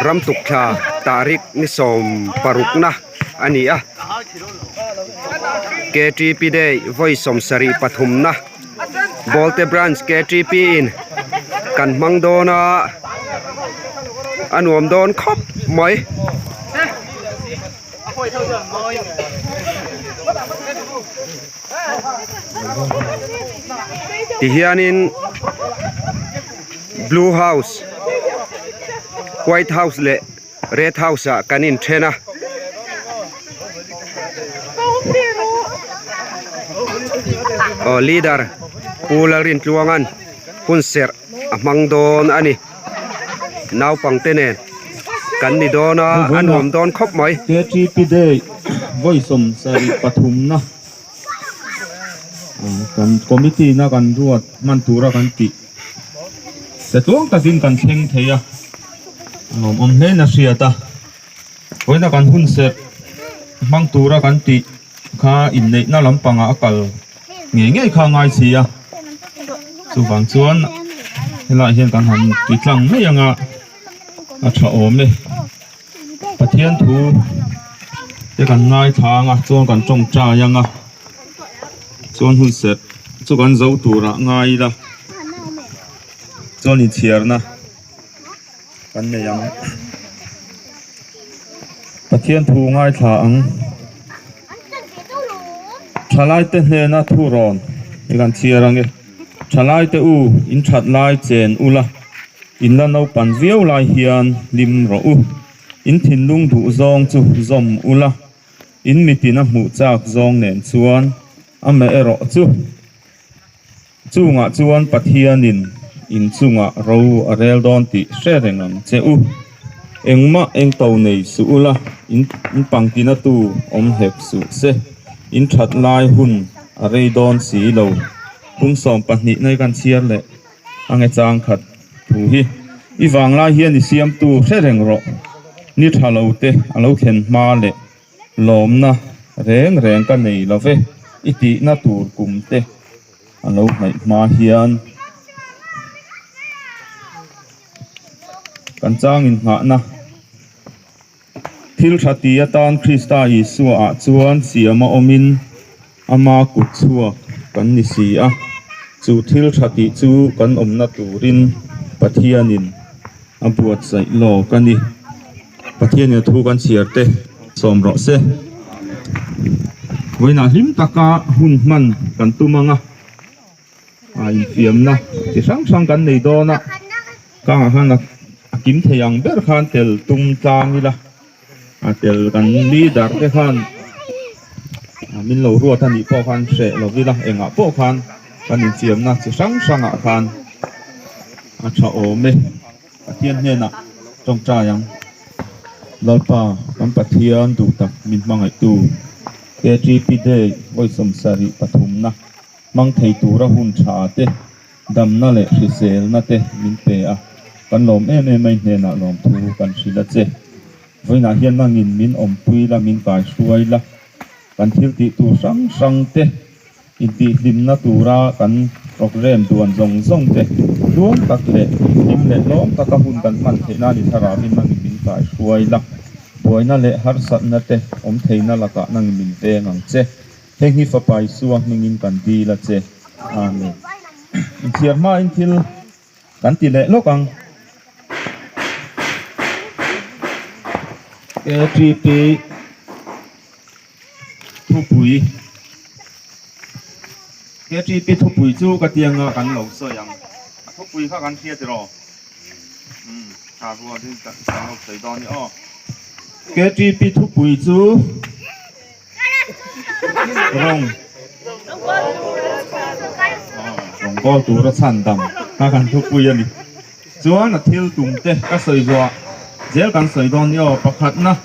Ramtuk thla tarik ni sawm paruk na a ni a ktp day vawi sawmsarih pathum na Bawlte branch ktp in kan hmang dawn a a nuam dawn khawp mai. Tihianin blue house white house leh red house ah kan inthen a. Aw leader Pu Lalrintluanga'n hun serh a hmang dawn a ni. Naupangte nen kan ni dawn a, a nuam dawn khawp mai. KTP Day vawi 73na kan committee na kan ruat hman tura kan tih te tluang takin kan thleng thei a, a lawmawm hle in a hriat a. Vawiina kan hun serh hmang tura kan tih kha inneihna lampangah a kal ngei ngei kha a ngai si a, chuvang chuan helaiah hian kan han ti tlang mai ang a, a tha awm e. Pathian thu te kan ngaithla ang a chuan kan tawngtai ang a, chuan hun serh chu kan zo turah ngai ila chuan inchhiarna. Kan nei ang. Pathian thu ngaithla ang. Thalaite hnena thu rawn hi kan chhiar ang e. Thalaite u, in that lai chen ula, in la naupan viau lai hian hlim rawh u. In thinlung duh zawng chu zawm ula, in mitin a hmuh chak zawng nen chuan amaherawh chu. Chungah chuan Pathianin in chungah ro a rel dawn tih hre reng ang che u. Engmah engto nei suh ula, in pangtina tu awm hlep suh se. In that lai hun a rei dawn si lo. Pum 12 nai kan chhiar leh a nge chang khat thu hi. I vanglai hian i siamtu hre reng rawh. Ni tha lo te a lo thlen hma leh. Lawmna reng reng ka nei lo ve, i tihna tur kum te a lo hnaih hma hian kan chang inngahna thil tha ti atan Krista Isua ah chuan siam a awmin ama kut chhuak kan ni si a, chu thil tha tih chu kan awmna turin Pathianin a buatsaih lawk a ni. Pathianin a thu kan chhiar te sawm rawh se. Vawiinah hlim taka hun hman kan tum ang a, a infiamna chi hrang hrang kan nei dawn a, kangah khan a kim thei ang ber khan tel tum tlang ila, a tel kan leader te khan min lo ruat a nih pawh khan hreh lo ila, engah pawh khan kan infiamna chi hrang hrangah khan a tha awm e. Pathian hnenah tawngtai ang. Lalpa, kan Pathian duh tak min hmangaihtu, KTP Day vawi 73 na hmang thei tura hun tha te, damna leh hriselna te min pe a, kan lawm em em mai hnenah lawmthu kan hrilh a che. Vawiinah hian nangin min awmpui la, min kaihruai la, kan thil tih tur hrang hrang te, Intihhlimna tura kan programme duan zawng zawng te tluang tak leh hlim leh hlawm taka hun kan hman theih nan i thlarauin nangin min kaihruai la, buaina leh harsatna te awm theihna lakah nangin min veng ang che. Heng hi Fapa Isua hmingin kan dil a che. Amen. Inchhiar hmain thil kan ti leh lawk ang. KTP. Thupui KTP thupui chu ka tianga kan lo sawi ang. A thupui kha kan hria tiraw? Umm tha rual hi kan lo sawi dawn ni aw. KTP thupui chu rawng rawng kawl tura chhan dam kha kan thupui a ni. Chuan a thil tum te ka sawi zuah zel kan sawi dawn ni aw. Pakhatna.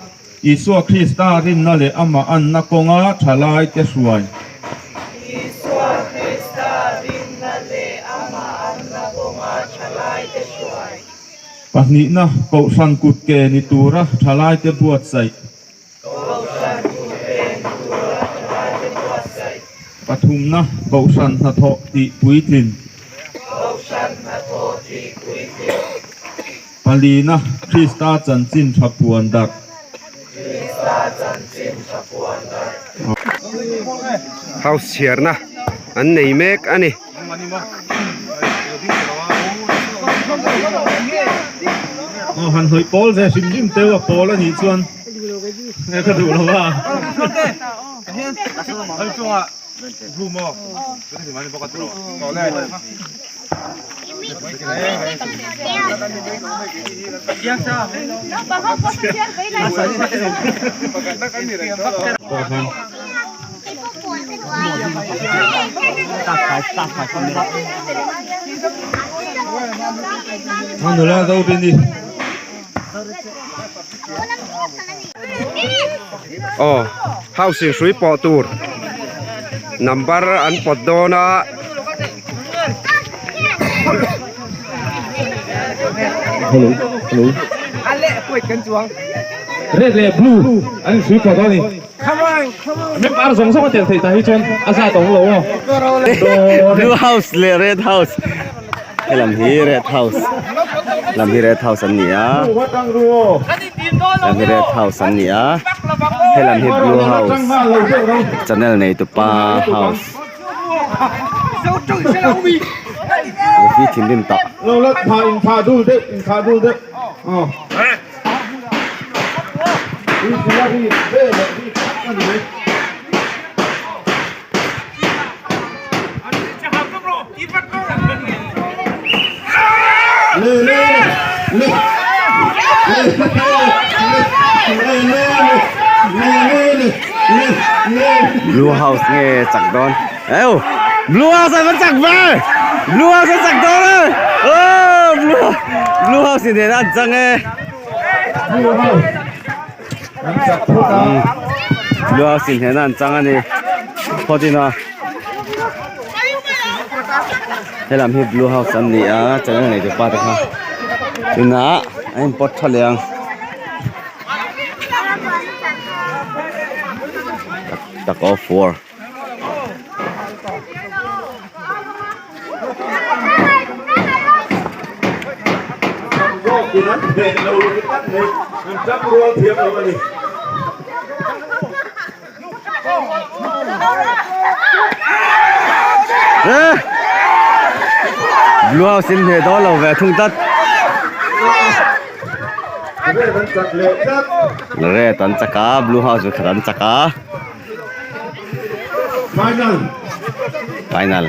Isua Krista rinna leh amah anna kawnga thalaite hruai. Isua Krista rinna leh amah anna kawnga thalaite hruai. Pahnihna, Kohhran kut ke ni tura thalaite buatsaih. Kohhran kut ke ni tura thalaite buatsaih. Pathumna, Kohhran hnathawh tih puitlin. Kohhran hnathawh tih puitlin. Palina, Krista chanchin tha puan darh. House chhiarna an nei mek a ni. Aw han hnawih pawl ve hrim hrim teuh a pawl a nih chuan nge ka duh lo a. Nula Zorini. Aw house in hrui pawh tur number an pawt dawn a. Hello hello Red leh blue an inhrui pawh dawn a ni. Member zawng zawng a tel theih tah hi chuan a zat a awm lo aw. Blue house leh red house helam hi red house lam hi red house an ni a lam hi red house an ni a helam hi blue house channel nei tupa house hi thinrim tah. Blue house nge chak dawn eu blue house an va chak ve blue house an chak dawn e oh blue blue house in nen an chang e blue house in nen an chang a ni phawt in a helam hi blue house an ni a channel nei tu pa te kha tunah an in pawt tha leh ang. Tak of war. Blue house in hne dawn lo ve thung tlat. Red an chak a blue house khat an chak a. Final. Final.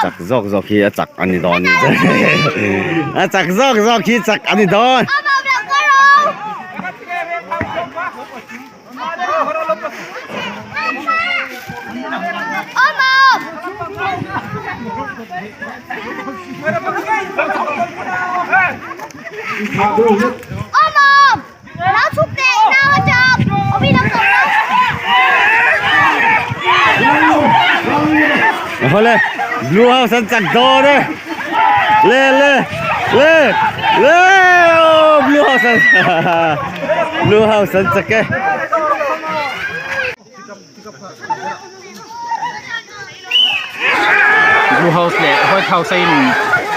Chak zawk zawk hi a chak a ni dawn a chak zawk zawk hi chak a ni dawn. Hawle blue house an chak dawn e le le le le oh blue house an blue house an chak e. Blue house leh white house a in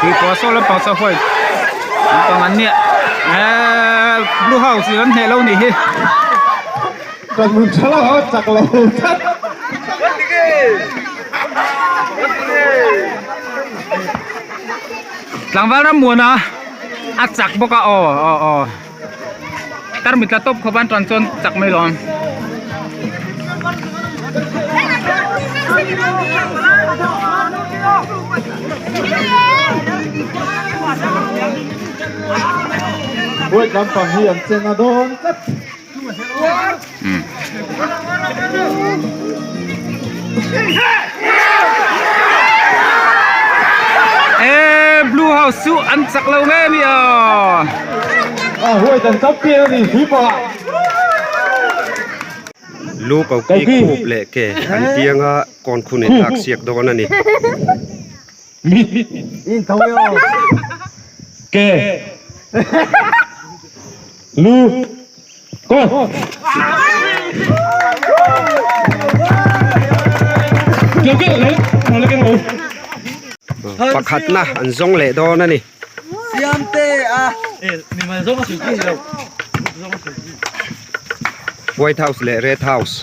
tui pawh saw lampang saw white lampang an nia eee blue house in an hneh lo nih hi. Tlangval ram muana a chak bawk a aw aw aw tarmit la tawp khawp an tan chuan chak mai lo ang. White lampang hi an chen a dawn tlat. Eee blue house chu an chak lo nge mi aw. A huai dan champion a ni hri pawh. Lu koki khup leh ke an tianga kawn khun in lak siak dawn a ni. Ke Lu Ko Pakhatna an zawng leh dawn a ni. White House leh Red House.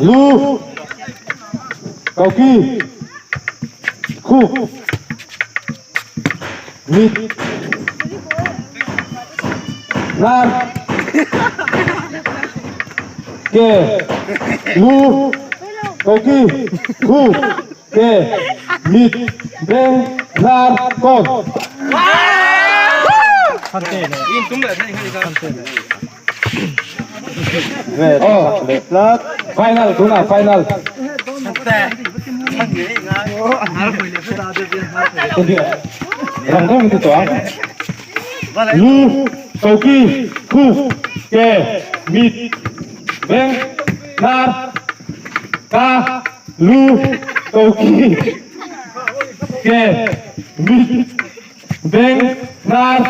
Lu Koki Khup Mit Nar Ke Lu Koki Khup Ke Mit Beng Nar Kawn Final tunah final. Rang rang ti tawh ang. Lu, koki, khu, ke, mit, beng, hnar, ka, lu, koki, ke, mit, Beng, hnar,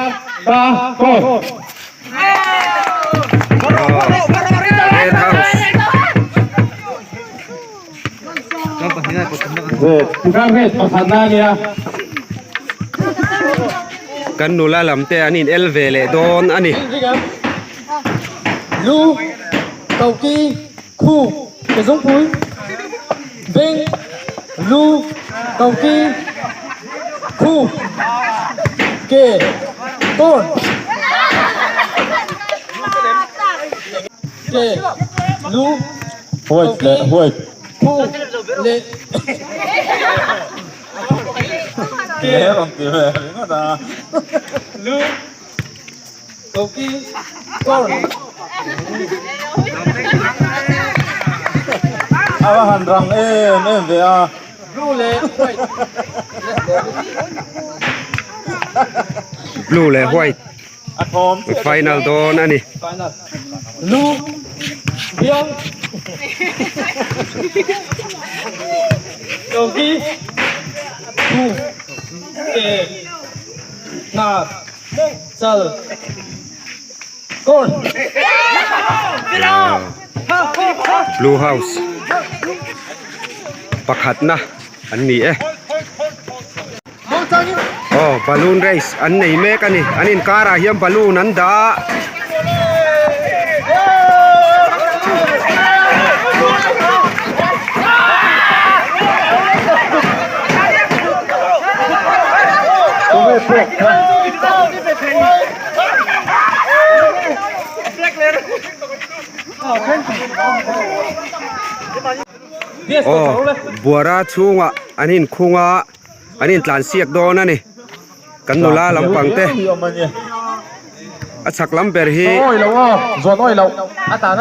ka, kawn. Red House. Tukar red pakhat na nia. Kan nula lam te an in el ve leh dawn a ni. Lu, Koki, Khu, Kezungpui, Beng, Lu, Koki, Khu, Ke, Kawn, Ke, Lu, White leh white. Khu leh. Ke rawn ti ve ringawt a. Lu, Koki, Kawn. A va han rang em em ve a. Blue leh white. Blue leh white A thawm chiah final dawn a ni. Final. Lu, biang. Koki, Khu, Ke, Hnar. Chal. Kawn. Blue House pakhatna an ni e. Aw balloon race an nei mek a ni. An inkarah hian balloon an dah a. Aw buara chhungah an inkhung a an intlansiak dawn a ni kan nula lampang te a chhak lam ber hi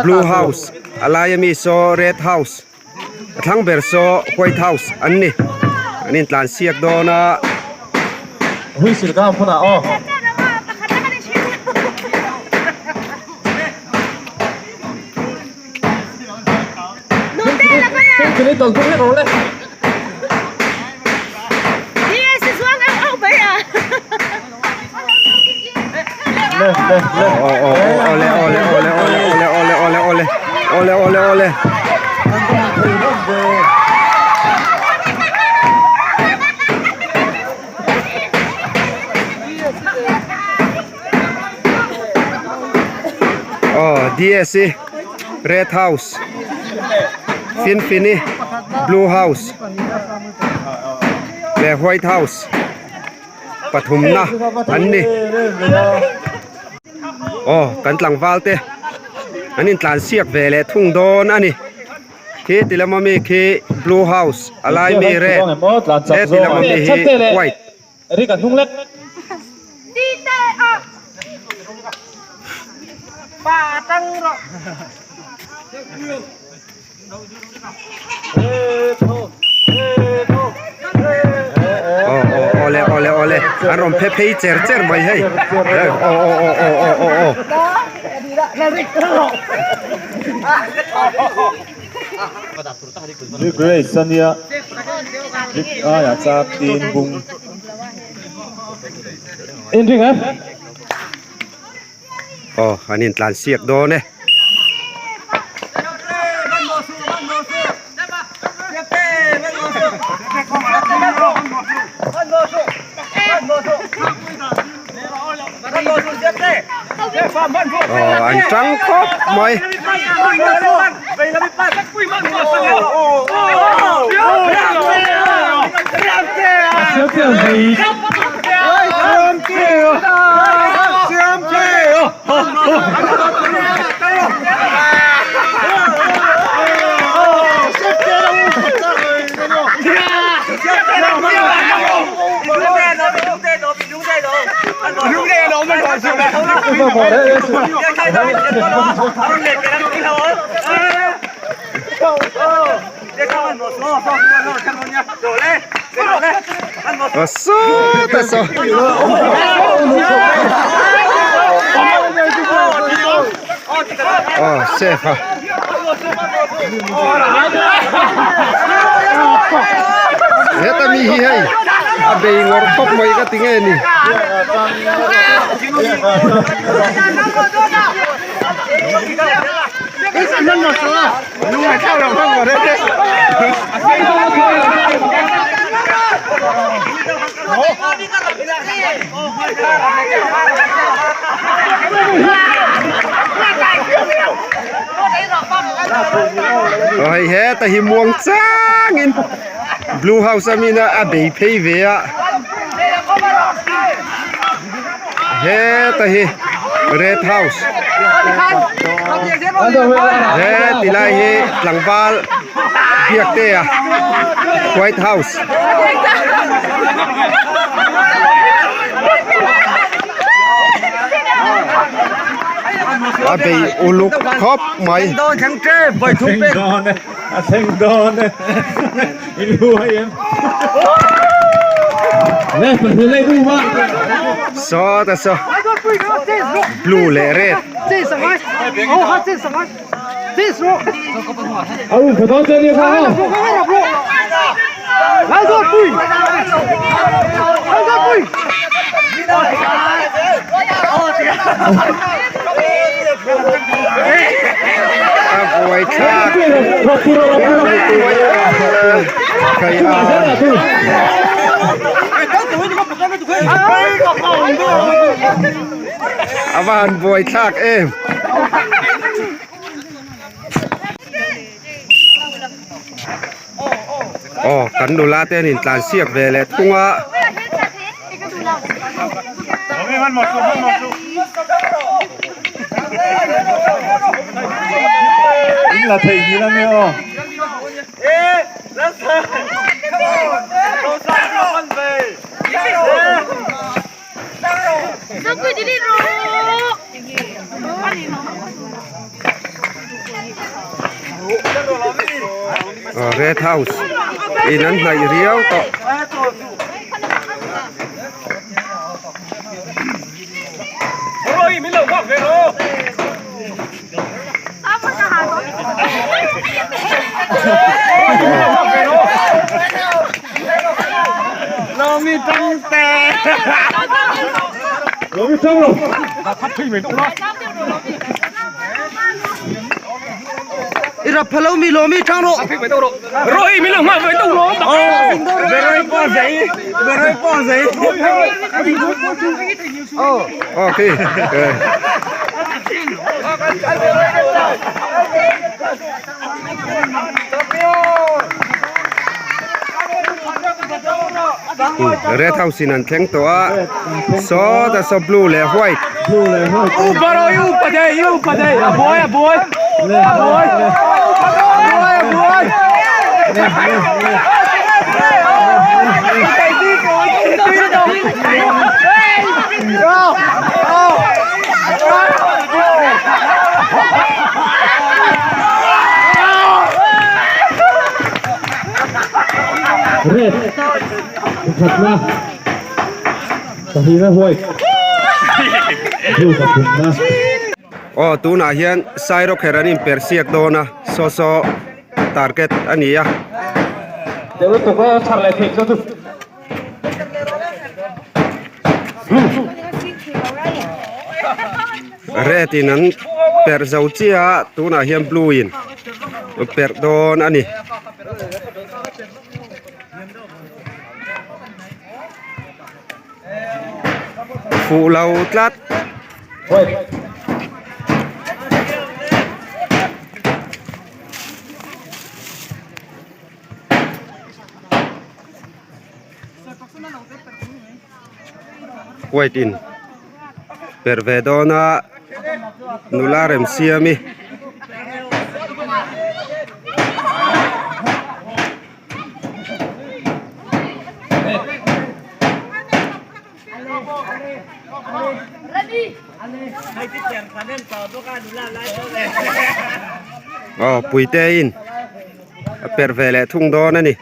blue house a laia mi saw red house. A thlang ber saw white house an ni an intlan siak dawn a. Awle awle awle awle awle awle awle awle awle awle awle aw DS hi red house finfin hi blue house leh white house. pathumna an ni aw kan tlangval te an intlan siak ve leh thung dawn a ni khi ti lama mi khi blue house a lai mi red he ti lama mi hi white. Aw aw awle awle awle. An rawn phe phei cher cher mai hei. Aw aw aw aw aw aw aw. Big race a nia big aia chak tin bung. Aw an intlan siak dawn e. Aw an tang khawp mai. Aw sawtah saw. Aw safe a. Heta mi hi hei a bei ngawr khawp mai ka ti nge ni. Aw hei heta hi muang changin blue house a mina a bei phei ve a heta hi red house he tilai hi tlangval biak te a white house. A bei uluk khawp mai. A thleng dawn e in huai em. Saw ta saw blue leh red. A buai thlak a va han buai thlak em. Aw kan nula te an intlan siak ve leh thung a. In la theih nghilh a nia aw. Red house in an hnaih riau tawh. Okay. Red house in an thleng tawh a saw ta saw blue leh white Pahnihna white. Blue pathumna. Aw tunah hian sairawkherh an inpersiak dawn a saw saw target a ni a. Red in an perh zo chiah a tunah hian blue in an perh dawn a ni. Fuh lo tlat. White in perh ve dawn a nula remsiami Aw puite in a perh ve leh thung dawn a ni.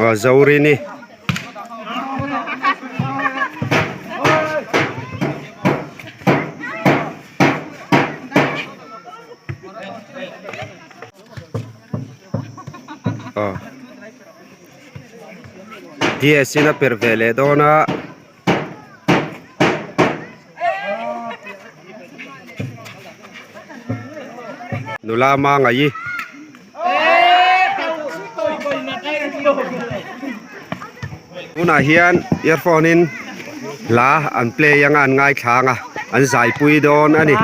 Aw Zorini. Aw ds in a per ve leh dawn a. Nula Mangaii. Tunah hian earphone in hla an play anga an ngaithlang a an zaipui dawn a ni.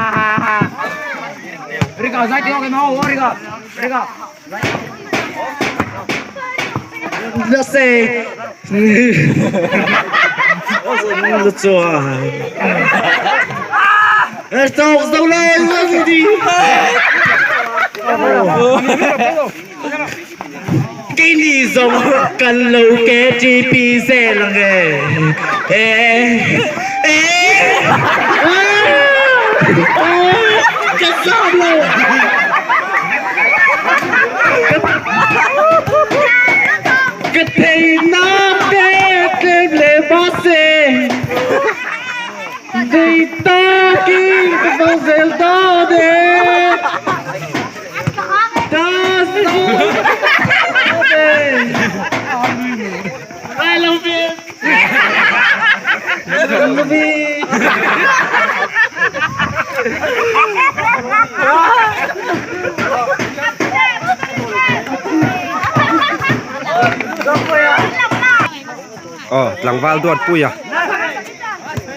Aw tlangval duat pui a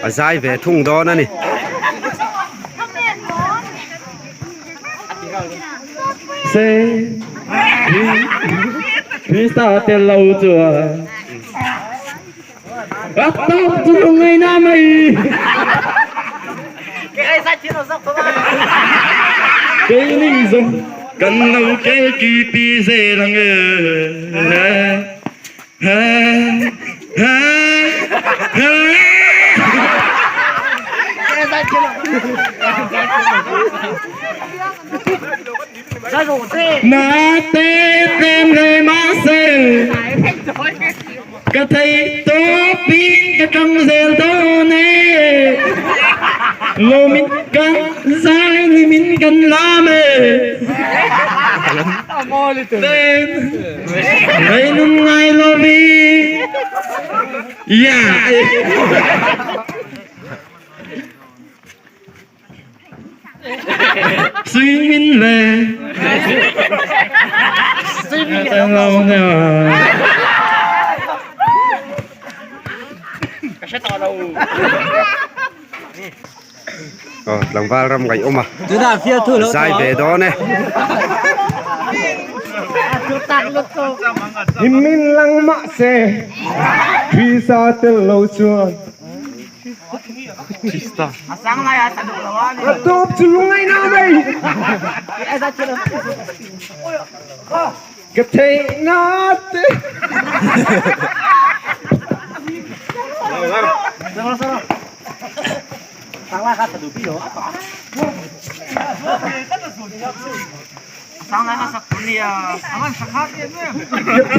a zai ve thung dawn a ni. Aw tlangval ram ngaih awm a zai ve dawn e. Min lang mahse Krista tel lo chuan A tawp chu lungngaih na mai. Ka theih na te. Ka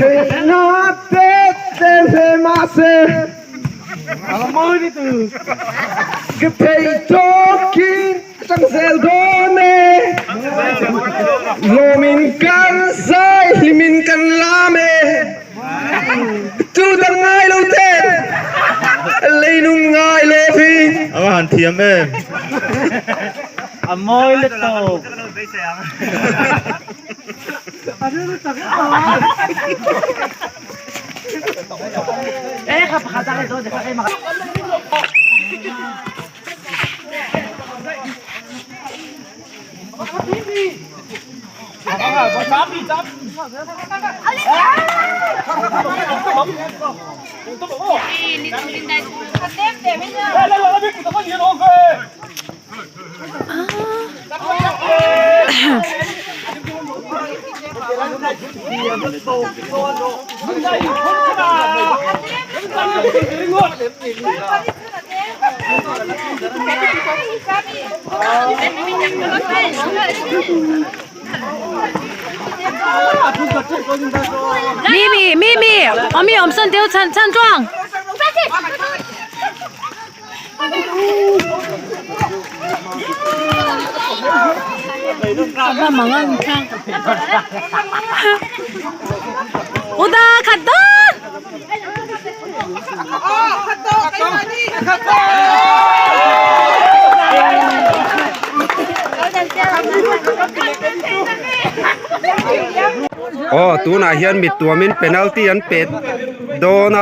theih na te te hle mah se. Ka theih tawkin ka tang zel dawn e. Lawmin kan zai hlimin kan lam e. Tu dang ngai lo ten leinung ngai lovin. A va han thiam em. A mawi lutuk. Mimi, Mimi, 我咪我唔信屌陳陳莊。Uda khat dawn. Aw tunah hian mit tuamin penalty an pet dawn a.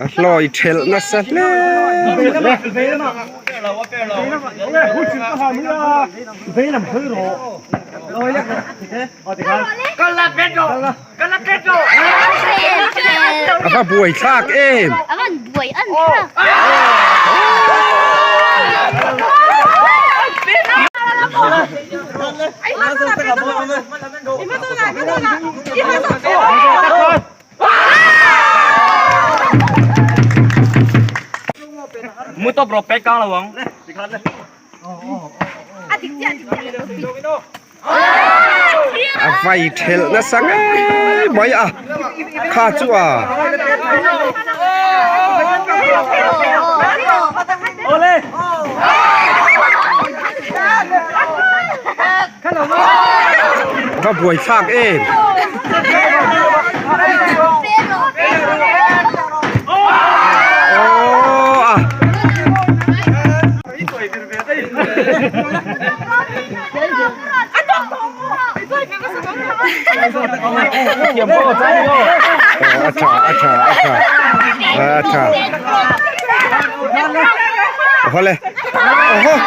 A hlawi thelh nasa hle. A va buai thlak em? A vai thelh nasa ngei mai a kha chu a. Va buai thlak em. Aww a. A tha a tha a tha a tha hawle awhaw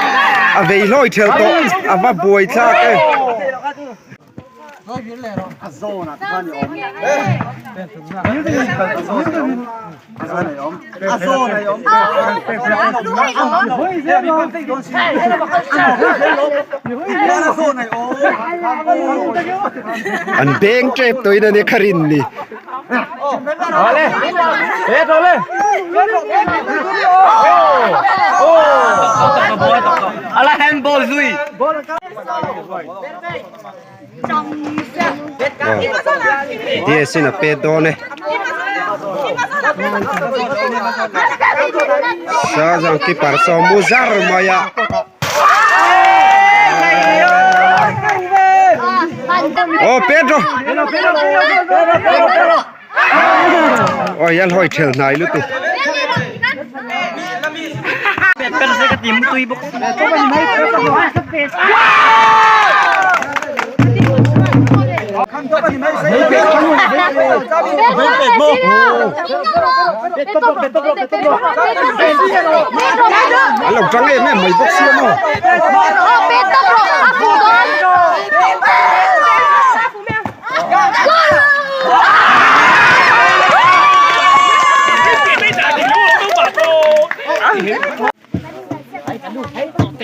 a vei hlawi thelh tawh a va buai thlak e. An beng tep tawhin a ni kha rin ni. Ds in a pet dawn e. Sa zang keeper saw mu zar mai a. Oh Pedro. Oi an hawi thel hnai lutuk. An lo tang em em mai bawk sia maw.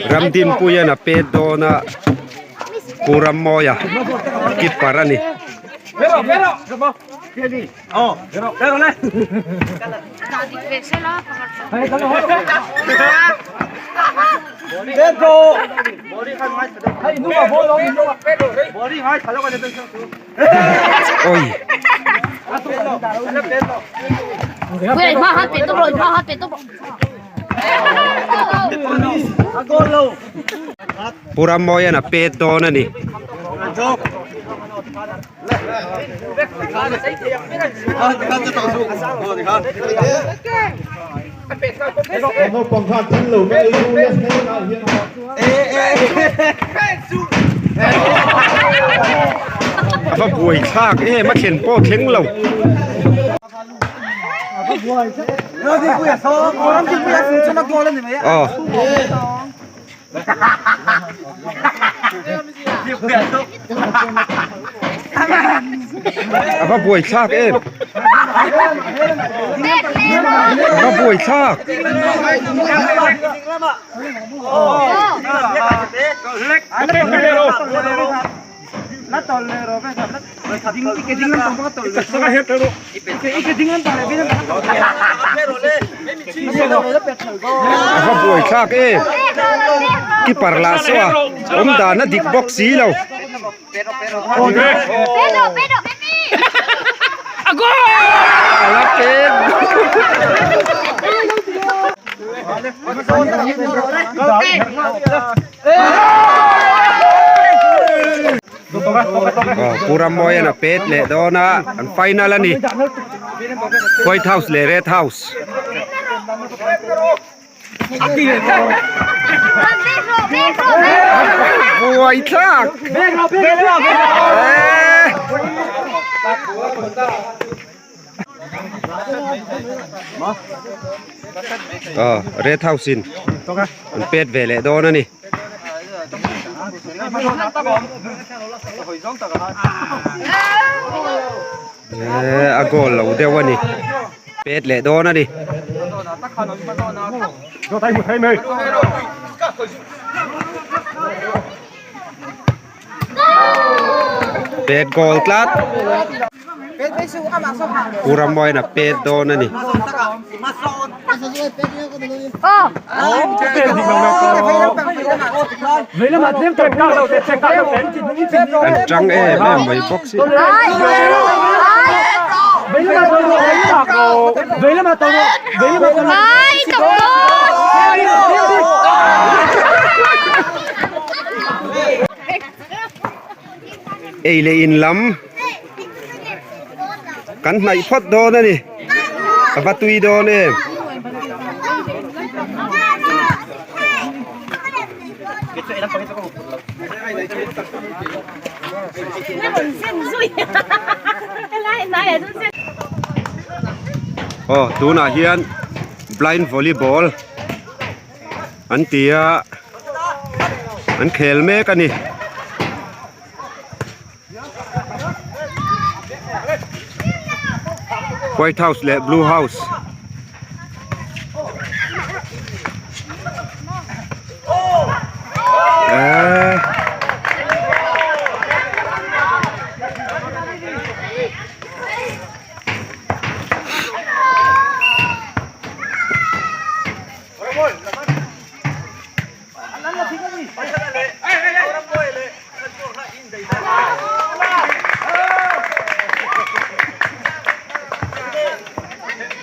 Ramdinpuian a pet dawn a Pu Rammawia keeper a ni. Oi. Pu Rammawian a pet dawn a ni. A va buai thlak em a thlen pawh thleng lo. Aw. A va buai thlak em. A va buai thlak. A va buai thlak em keeper lah saw a awm dan a dik bawk si lo. A la pek Pu Rammawian a pet leh dawn a an final a ni White House leh Red House. Buai thlak Aw Red House in an pet ve leh dawn a ni. Ehh a goal lo deuh a ni pet leh dawn a ni. Pet goal tlat. Pu Rammawiin a pet dawn a ni. An tang em em mai bawk si. Ei leh in lam kan hnaih phawt dawn a ni a va tui dawn em. Aw tunah hian blind volleyball an ti a an khel mek a ni. White house leh blue house eee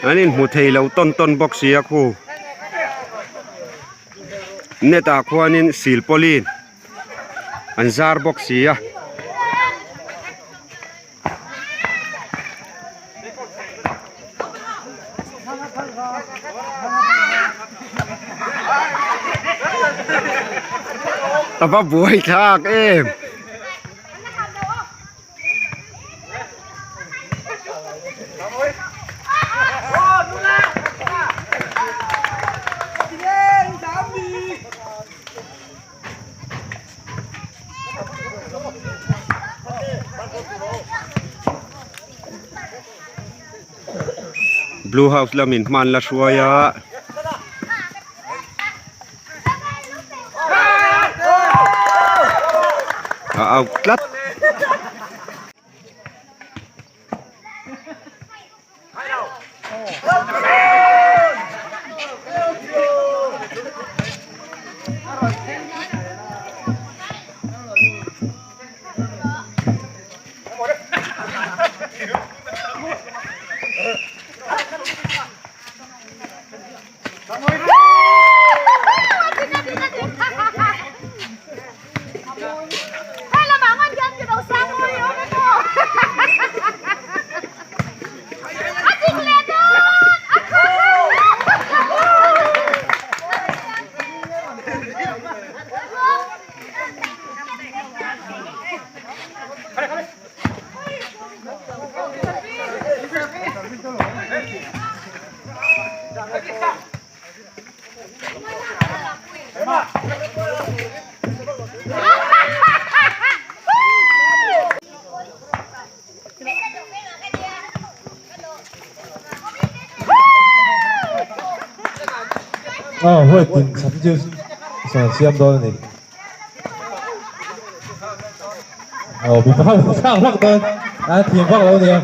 An inhmu thei lo tawn tawn bawk si a khu net ah khuanin silpawlin an zar bawk si a. A va buai thlak em. Blue house lamin hman la hruai a. A out tlat. Aw huai tin chhan chu sawn siam dawn a ni. Aw mipa ho thlak hlak dawn an thiam vak lo nia.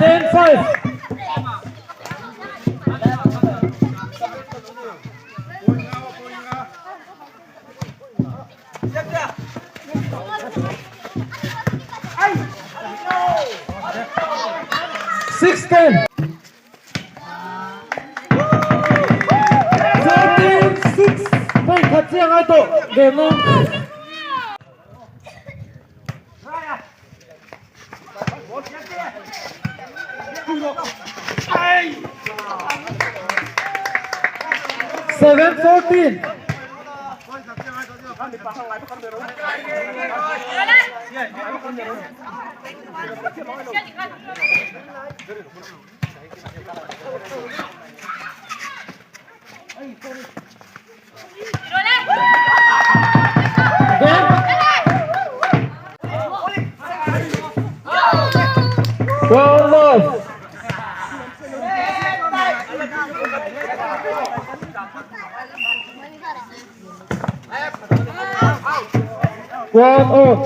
10-5. 6-10. 14-6. Point khat chiang ai tawh game na. 7-14. 12 love. One all.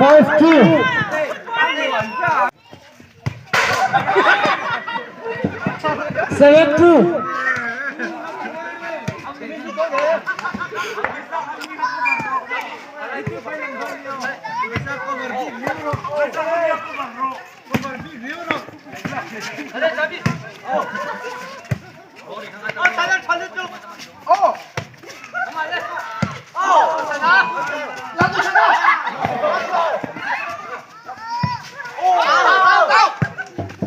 5-2. 7-2.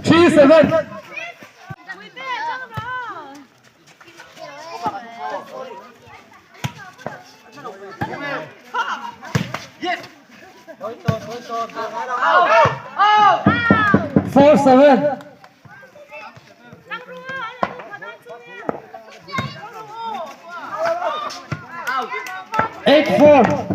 3-7. 4-7. 8-4.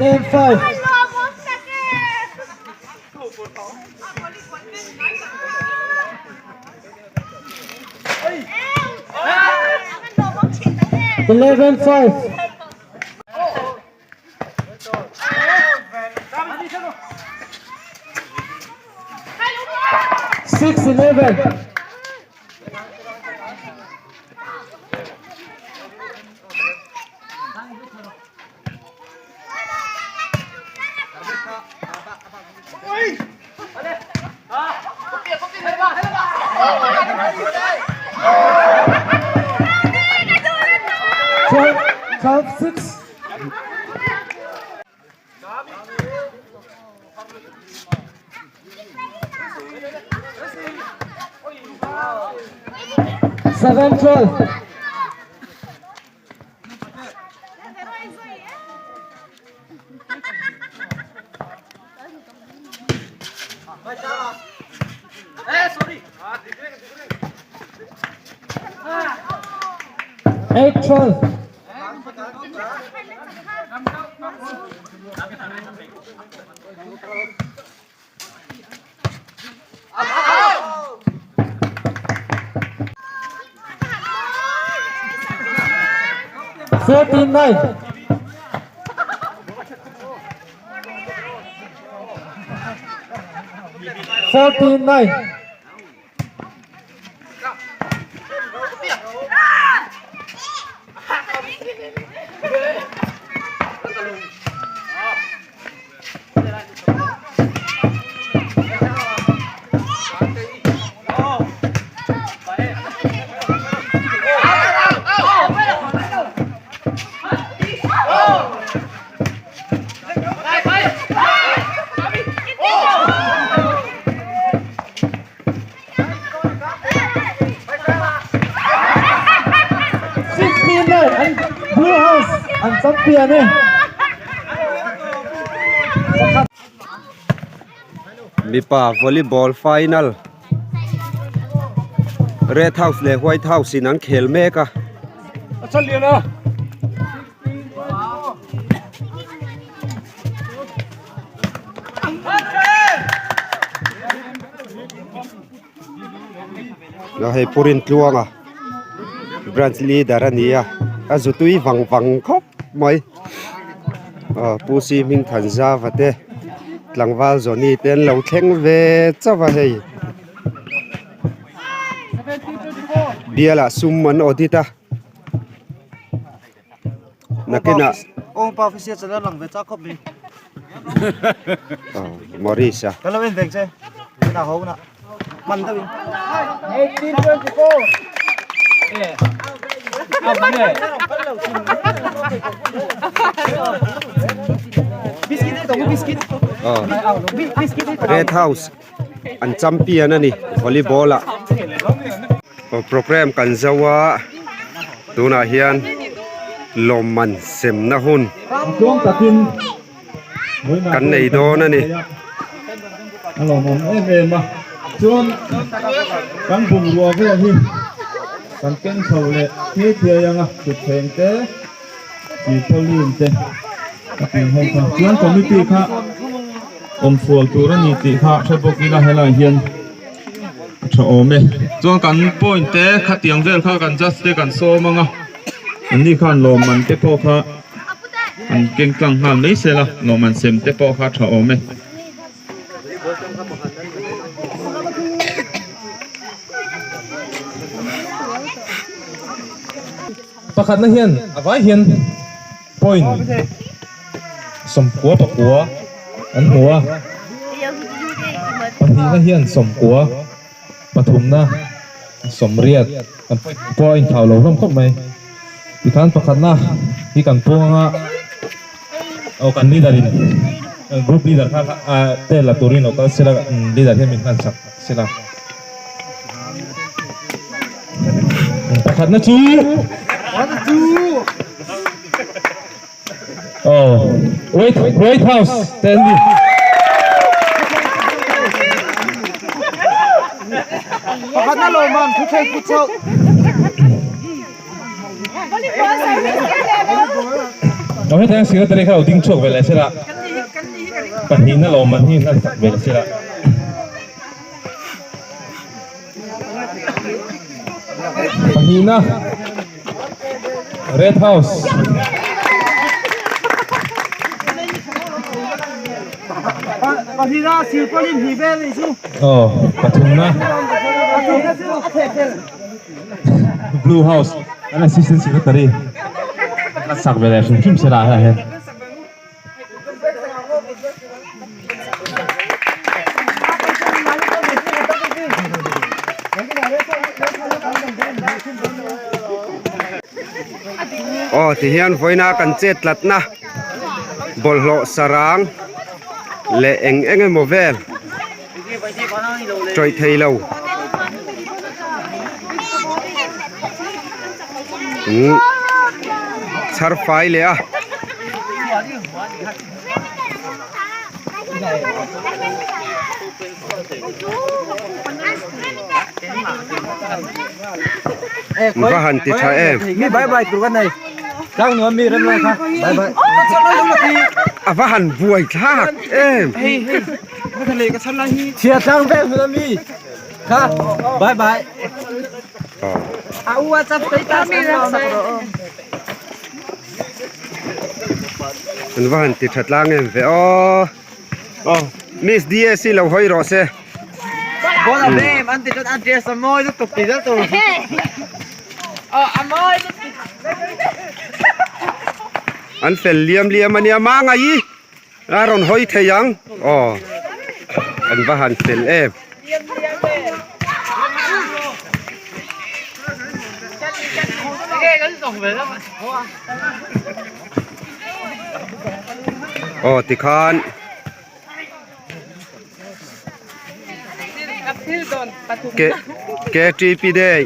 10-5. 11-5. 6-11. 12-6. 7-12. 8-12. 13-9. 14-9. 15-9 an Blue House an champion e. Mipa volleyball final Red House leh White House in an khel mek a. Hei Purin Tluanga branch leader a ni a a zutui vang vang khawp mai aw Pu Si hming than zava te tlangval Johnny te an lo thleng ve chauh a hei bialah sum an audit a. Nakinah Kawngpa official channel lang ve chak khawp mai. Oh, Maurice a. Kan lo en vek che. Na ho na. Man deuh in. 1824. Eh. Biscuit ei tawng biscuit. Oh. Red House an champion ani volleyball ah. Program kan zo a, tunah hian lawmman semna hun kan nei dawn a ni. A lawmawm em em a, chuan kan bungrua vel hi kan keng chho leh thei thiai ang a, thutthleng te, silpauline te a tih ho kha, chuan committee kha awm fual tur a ni tih kha hre bawk ila helaiah hian. A tha awm e. Chuan kan point te khatiang vel kha kan judge te kan sawm ang a, anni khan lawmman te pawh kha an keng tlang nghal mai se la, lawmman sem te pawh kha a tha awm e. Pakhatna hian a vai hian point 99 an hmu a, pahnihna hian 90, pathumna 80 an pawh a inthau lo hlawm khawp mai. Tikhan pakhatna hi kan pung anga aw kan leader in group leader kha te la turin lo kal sela leader hian min hman sak sela. Pakhatna chu Oh, White, White House te an ni. Pakhatna lawmman thu thleng put chauh. Aw hetiang secretary kha lo ding chhuak ve leh sela pahnihna lawmman hi an sak ve leh sela. Pahnihna Red House. Pahnihna silpauline hnih vel a nih chu. Aw pathumna. Pathumna chu a theh fel. Blue House an assistant secretary a sak ve leh hrim hrim sela ah hian. Aw tihian vawiina kan chet tlatna bawlhhlawh sarang leh eng eng emaw vel tawih thei lo umm chhar fai leh a. Va han ti tha em. A va han buai thlak em. An va han ti tha tlang em ve aw. Aw Miss DS hi lo hawi rawh se. An fel liam liam a nia Mangaii. A rawn hawi thei ang aw an va han fel em. Aw tikhan KTP day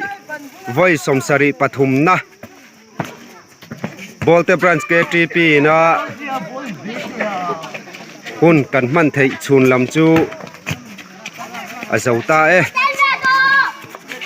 vawi 73 na. Bawlte Branch KTP ina hun kan hman theih chhun lam chu a zo ta e.